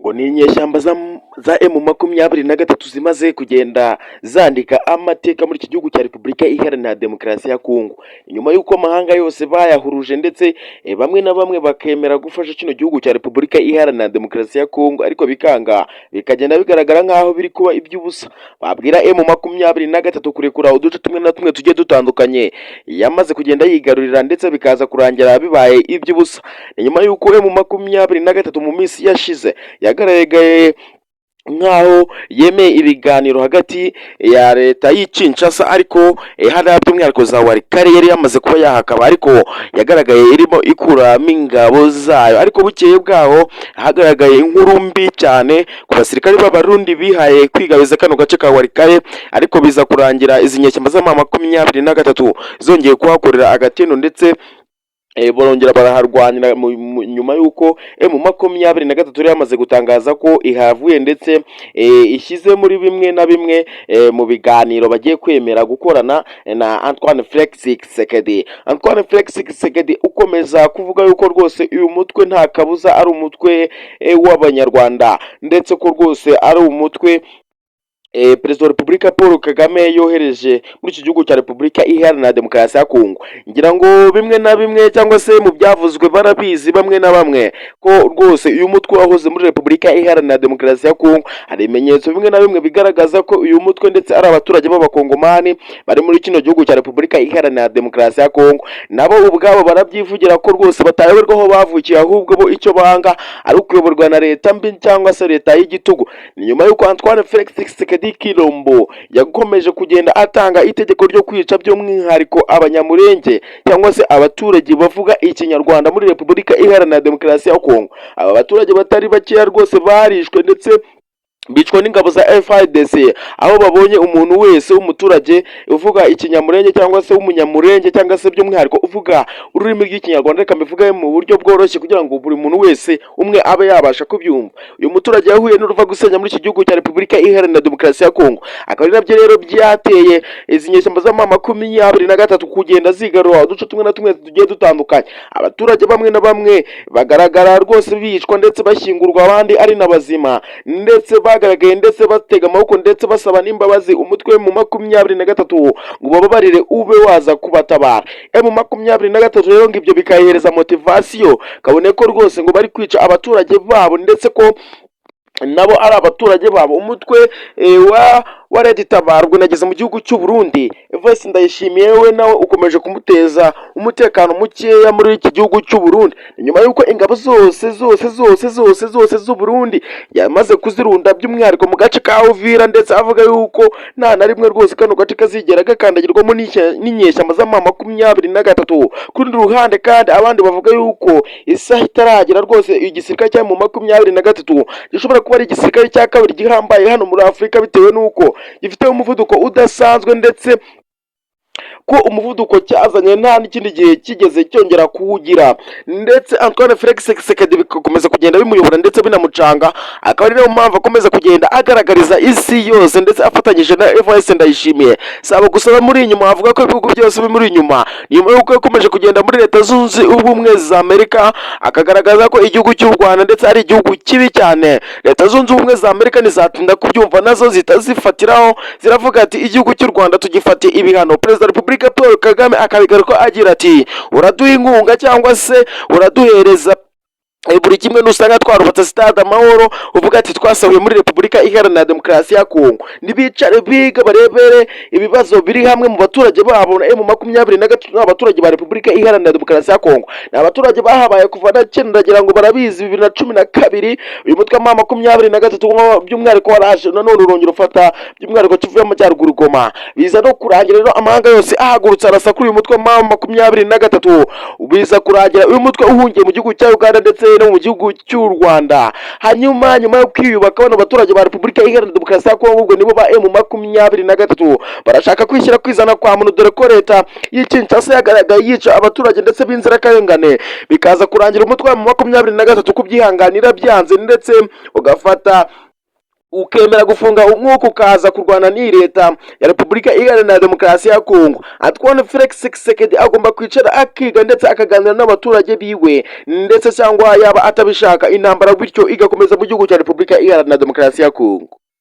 Ngo ni inyeshyamba za M23 zimaze kugenda zandika amateka muri iki gihugu cya Repubulika Iharanira Demokarasi ya Kongo, nyuma y'uko amahanga yose bayahuruje ndetse bamwe na bamwe bakemera gufasha kino gihugu cya Repubulika Iharanira Demokarasi ya Kongo, ariko bikanga, bikagenda bigaragara nk'aho biri kuba iby'ubusa. Babwira M23 kurekura uduce tumwe na tumwe tugiye dutandukanye yamaze kugenda yigarurira, ndetse bikaza kurangira bibaye iby'ubusa. Ni nyuma y'uko M23 mu minsi yashize yagaragaye nk'aho yemeye ibiganiro hagati ya leta y'i Kinshasa, ariko hariya by'umwihariko za Walikale yari yamaze kuba yahakaba, ariko yagaragaye irimo ikuramo ingabo zayo. Ariko bukeye bwaho hagaragaye inkuru mbi cyane ku basirikare b'Abarundi bihaye kwigabiza kano gace ka Walikale, ariko biza kurangira izi nyeshyamba z'ama 23 zongeye kuhakorera agatendo, ndetse barongera baraharwanira nyuma y'uko M23 yari yamaze gutangaza ko ihavuye, ndetse ishyize muri bimwe na bimwe mu biganiro bagiye kwemera gukorana na Antoine Felix Tshisekedi. Antoine Felix Tshisekedi ukomeza kuvuga yuko rwose uyu mutwe nta kabuza ari umutwe w'Abanyarwanda, ndetse ko rwose ari umutwe Perezida wa Repubulika Paul Kagame yohereje muri iki gihugu cya Repubulika Iharanira Demokarasi ya Kongo. Ngira ngo bimwe na bimwe cyangwa se mu byavuzwe barabizi bamwe na bamwe ko rwose uyu mutwe wahoze muri Repubulika Iharanira Demokarasi ya Kongo. Hari ibimenyetso bimwe na bimwe bigaragaza ko uyu mutwe ndetse ari abaturage b'Abakongomani bari muri kino gihugu cya Repubulika Iharanira Demokarasi ya Kongo. Nabo ubwabo barabyivugira ko rwose batayoberwa aho bavukiye, ahubwo bo icyo banga ari ukuyoborwa na leta mbi cyangwa se leta y'igitugu. Ni nyuma y'uko Antoine Felix Tshisekedi Tshilombo yakomeje kugenda atanga itegeko ryo kwica by'umwihariko Abanyamurenge cyangwa se abaturage bavuga Ikinyarwanda muri Repubulika Iharanira Demokarasi ya Kongo. Aba baturage batari bakeya rwose barishwe, ndetse bicwa n'ingabo za FARDC, aho babonye umuntu wese w'umuturage uvuga Ikinyamurenge cyangwa se w'Umunyamurenge cyangwa se by'umwihariko uvuga ururimi rw'Ikinyarwanda. Reka mbivuge mu buryo bworoshye kugira ngo buri muntu wese umwe abe yabasha kubyumva. Uyu muturage yahuye n'uruva gusenya muri iki gihugu cya Repubulika Iharanira Demokarasi ya Kongo, akaba ari nabyo rero byateye izi nyeshyamba z'ama 23 kugenda zigarura uduce tumwe na tumwe tugiye dutandukanye. Abaturage bamwe na bamwe bagaragara rwose bicwa ndetse bashyingurwa, abandi ari na bazima, ndetse bagaragaye ndetse batega amaboko, ndetse basaba n'imbabazi umutwe mu 23 ngo bababarire ube waza kubatabara. M23 rero ngo ibyo bikayihereza motivation, kabone ko rwose ngo bari kwica abaturage babo, ndetse ko nabo ari abaturage babo. Umutwe wa Red Tabara nageze mu gihugu cy'u Burundi, Evariste Ndayishimiye we nawe ukomeje kumuteza umutekano mukeya muri iki gihugu cy'u Burundi, nyuma y'uko ingabo zose zose zose zose zose z'u Burundi yamaze kuzirunda by'umwihariko mu gace ka Uvira, ndetse avuga yuko nta na rimwe rwose kano gace kazigera gakandagirwamo n'inyeshyamba z'ama 23. Ku rundi ruhande kandi, abandi bavuga yuko isaha itaragera rwose igisirikare cya mu 23 gishobora kuba ari igisirikare cya kabiri gihambaye hano muri Afurika, bitewe n'uko gifite umuvuduko udasanzwe, ndetse ko umuvuduko cyazanye nta n'ikindi gihe kigeze cyongera kuwugira, ndetse Antoine Felix Tshisekedi bigakomeza kugenda bimuyobora ndetse binamucanga, akaba ari nayo mpamvu akomeza kugenda agaragariza isi yose, ndetse afatanyije na Evariste Ndayishimiye. Saba gusa muri inyuma, avuga ko ibihugu byose bimuri inyuma, nyuma y'uko yakomeje kugenda muri Leta Zunze Ubumwe za Amerika akagaragaza ko igihugu cy'u Rwanda ndetse ari igihugu kibi cyane. Leta Zunze Ubumwe za Amerika ntizatinda kubyumva, nazo zihita zifatiraho ziravuga ati: "Igihugu cy'u Rwanda tugifatiye ibihano." Perezida wa Repubulika Paul Kagame akabigaruka agira ati: "Uraduha inkunga cyangwa se uraduhereza buri kimwe, nusanga twarubatse Stade Amahoro, uvuga ati twasahuye muri Repubulika Iharanira Demokarasi ya Kongo." Nibicare biga barebere ibibazo biri hamwe mu baturage babo. Na M23 ni abaturage ba Repubulika Iharanira Demokarasi ya Kongo, ni abaturage bahabaye kuva na kera, ndagira ngo barabizi. 2012 uyu mutwe wa 23 by'umwihariko waraje nanone urongera ufata by'umwihariko Kivu y'Amajyaruguru, Goma, biza no kurangira rero amahanga yose ahagurutse arasa kuri uyu mutwe wa 23, biza kurangira uyu mutwe uhungiye mu gihugu cya Uganda ndetse no mu gihugu cy'u Rwanda. Hanyuma nyuma yo kwiyubaka, bano baturage ba Repubulika Iharanira Demokarasi ya Kongo, ubwo nibo ba M23, barashaka kwishyira kwizana kwa muntu, dore ko leta y'i Kinshasa yagaragaye yica abaturage ndetse b'inzirakarengane, bikaza kurangira umutwe wa 23 kubyihanganira byanze, ndetse ugafata Ukemera gufunga umwuka ukaza kurwana n'iyi leta ya Repubulika Iharanira Demokarasi ya Kongo. Antoine Felix Tshisekedi agomba kwicara akiga ndetse akaganira n'abaturage biwe, ndetse cyangwa yaba atabishaka, intambara bityo igakomeza mu gihugu cya Repubulika Iharanira Demokarasi ya Kongo.